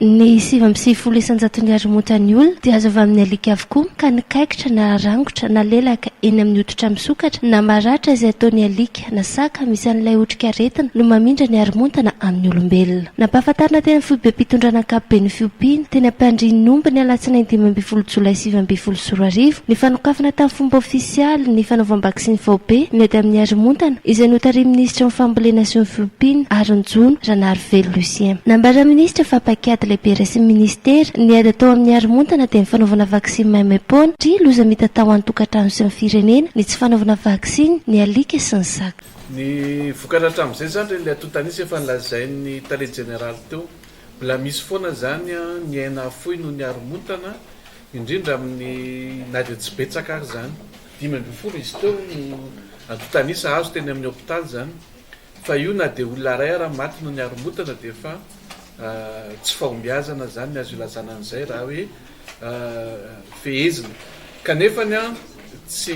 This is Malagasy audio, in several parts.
Ny 99 isan-jaton'ny haromontan'ny olona dia azo avy amin'ny alika avokoa ka ny kaikitra na rangotra na lelaka eny amin'ny hoditra misokatra na maratra izay ataon'ny alika na saka misy an'ilay otrikaretina no mamindra ny haromontana amin'ny olombelona. Nampahafantarina teny amin'ny foibem-pitondrana ankapoben'ny fiompiana teny Ampandrianomby ny alatsinainy 15 jolay 2019 ny fanokafana tamin'ny fomba ofisialy ny fanaovam-baksiny faobe miady amin'ny haromontana izay notarihin'ny minisitry ny fambolena sy ny fiompiana ary ny jono, Ranarivelo Lucien. Nambaran'ny minisitra fa paikady lehibe raisin'ny minisitera ny ady atao amin'ny haromontana dia ny fanaovana vaksiny maimaim-poana satria loza mitatao an-tokantrano sy ny firenena ny tsy fanaovana vaksiny ny alika sy ny saka. Ny vokatra hatramin'izay izany re ilay antontan'isa efa nolazain'ny tale jeneraly teo. Mbola misy foana izany ny aina afoy noho ny haromontana, indrindra amin'ny na dia tsy betsaka ary izany. 15 izy teo no antontan'isa azo teny amin'ny hopitaly izany. Fa io na dia olona iray ara maty noho ny haromotana dia efa tsy fahombiazana izany ny azo ilazana an'izay raha hoe fehezina. Kanefany an, tsy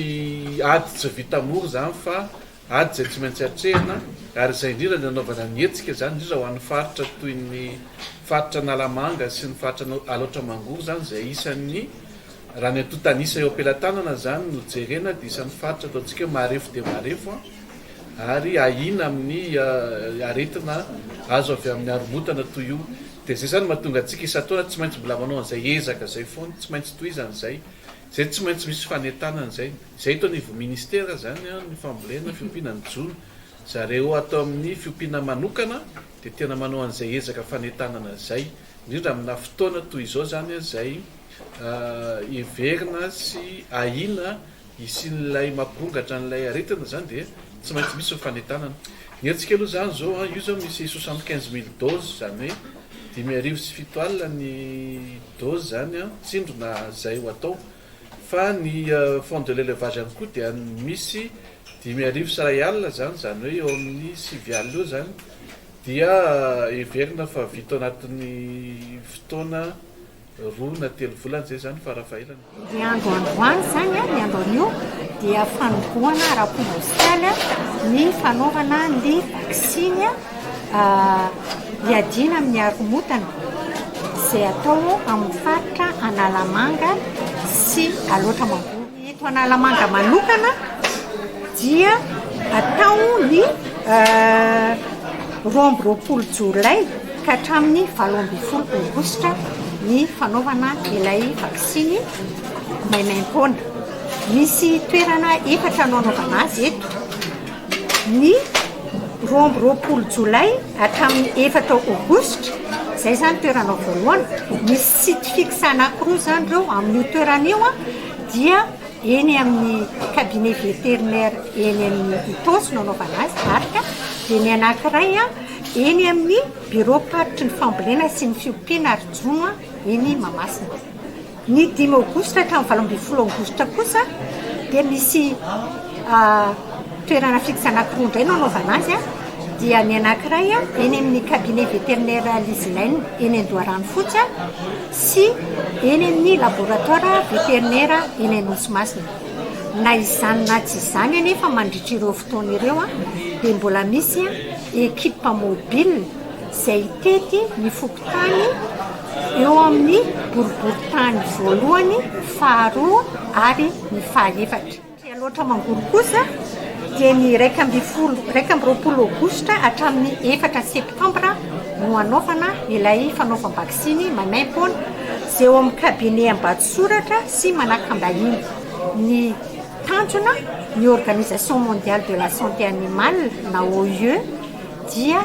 ady tsy vita mora izany fa ady izay tsy maintsy atrehina ary izay indrindra ny anaovana ny hetsika izany indrindra ho an'ny faritra toy ny faritra Analamanga sy ny faritra Alaotra Mangoro izany izay isan'ny raha ny antontan'isa eo am-pelatanana izany no jerena dia isan'ny faritra ataontsika hoe marefo dia marefo an. ary ahiana amin'ny aretina azo avy amin'ny haromotana toy io. Dia izay izany mahatonga antsika isan-taona tsy maintsy mbola manao an'izay ezaka izay foana, tsy maintsy tohizana izay. Izay tsy maintsy misy fanentanana izay. Izay eto anivon'ny ministera izany, ny fambolena, fiompiana, ny jono. Zareo ato amin'ny fiompiana manokana dia tena manao an'izay ezaka fanentanana izay, indrindra amina fotoana toy izao izany izay heverina sy ahiana hisian'ilay mampirongatra an'ilay aretina izany dia tsy maintsy misy ny fanentanana. Ny hetsika aloha izany izao an, io izao misy 75 mille doses izany hoe 5700 ny dose izany an, tsindrona izay ho atao. Fa ny fond de l'élevage ihany koa dia misy 5100 izany, izany hoe eo amin'ny 9000 eo izany dia heverina fa vita ao anatin'ny fotoana roa na telo volana izay izany farafahelany. Ny andro androany izany, ny andro anio dia fanombohana ara-pomba ofisialy ny fanaovana ny vaksiny hiadiana amin'ny haromotana izay atao amin'ny faritra Analamanga sy Alaotra Mangoro. Eto Analamanga manokana dia atao ny 22 jolay ka hatramin'ny 18 aogositra ny fanaovana ilay vaksiny maimaimpoana. Misy toerana efatra no anaovana azy eto. Ny 22 jolay hatramin'ny 4 aogositra, izay izany toerana voalohany. Misy site fixe anankiroa izany ireo amin'io toerana io dia eny amin'ny cabinet vétérinaire eny amin'ny Itaosy no anaovana azy arc dia ny anankiray eny amin'ny biraom-paritry ny fambolena sy ny fiompiana ary jono eny Mahamasina. Ny 5 aogositra hatramin'ny 18 aogositra kosa dia misy toerana fixe anankiroa indray no anaovana azy dia ny anankiray eny amin'ny cabinet vétérinaire Lislaine eny Andoharanofotsy sy eny amin'ny laboratoire vétérinaire eny Anosimasina. Na izany na tsy izany anefa mandritra ireo fotoana ireo dia mbola misy équipe mobile izay hitety ny fokontany eo amin'ny boriborintany voalohany, faharoa ary ny fahaefatra. Ny Alaotra Mangoro kosa dia ny 11, 21 aogositra hatramin'ny 4 septambra no hanaovana ilay fanaovam-baksiny maimaimpoana izay eo amin'ny cabinet Ambatosoratra sy Manakambahiny. Ny tanjona, ny Organisation Mondiale de la Santé Animale na OIE dia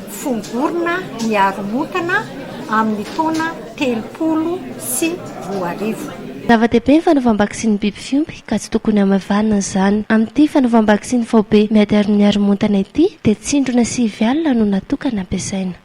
fongorina ny haromontana amin'ny taona 2030. Zava-dehibe ny fanaovam-baksiny biby fiompy ka tsy tokony hamavanina izany. Amin'ity fanaovam-baksiny faobe miady amin'ny haromontana ity dia tsindrona 90 no natokana ampiasaina.